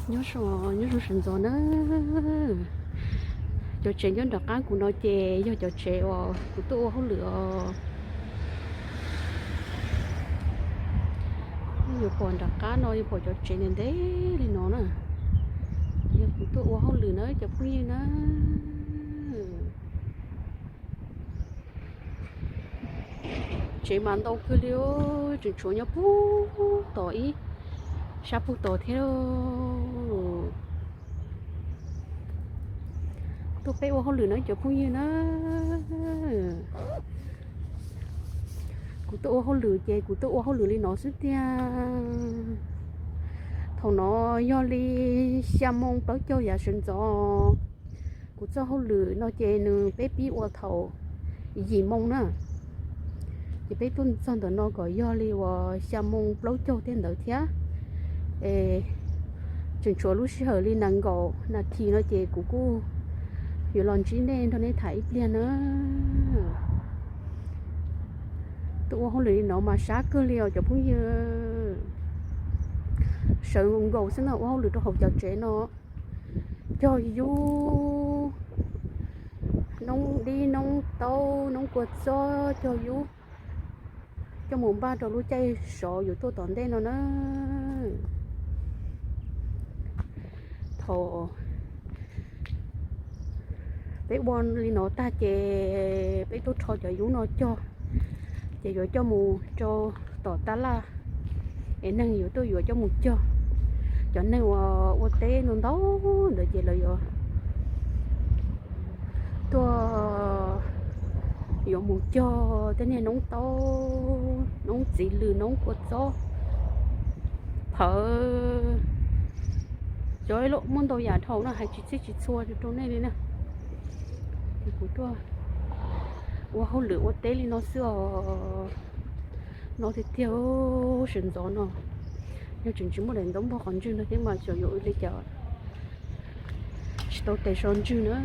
Nyob zoo, nyob zoo sawv ntxov na. Cov tsev nyob nram qab kuv no ces yog cov tsev uas kuv tuaj ua hauj lwm os. Yuav pom nram qab no, yuav pom cov tsev ntev ntev li no na. Yog kuv tuaj ua hauj lwm na cov phooj ywg na. Tsev mas ntau kawg li, tseem tshuav nyob puag tom ib sab puag tom thiab. Tuaj peb ua hauj lwm na cov phooj ywg na. Kuv tuaj ua hauj lwm ces kuv tuaj ua hauj lwm li no xwb tiag. Thaum no yog li xya moo plaub caug yav sawv ntxov. Kuv txoj hauj lwm no ces nws peb pib ua thaum yim moo na. Ces peb tuaj txog ntawm no kom yog li uas xya moo plaub caug tej ntawd thiab. Es tseem tshuav lub sij hawm li nees nkaum nas this no ces kuv kuj yuav los ntsib nej nrog nej tham ib pliag na. Tuaj ua hauj lwm li no mas sab kawg li os cov phooj ywg. Sawv nkaus xwb na, ua hauj lwm rau hauv cov tsev no. Cog yub, noob dib noob taub noob kua txob, cog yub coj mus npaj rau lub caij sov yuav tuaj tom ntej no na. Thaum peb ua li no tag ces peb tuaj rho cov yub no cog, ces yuav coj mus rau tom tab laj, es neeg yuav tuaj yuav coj mus cog. Cov neeg uas ua teb ntau ntau ntawd ces lawv yuav tuaj yuav mus cog tej niag noob taub, noob txiv lws, noob kua txob, phawv, cov muaj ntau yam dhau no hais tsis txhij tsis txhua rau nej li na. Ces kuv tuaj ua hauj lwm ua teb li no xwb os. No tiag tiag, sawv ntxov no yog tseem tsis muaj daim ntaub npog qhov ntswg no thiab mas xyov yuav ua li cas tsis tau tes so ntswg na.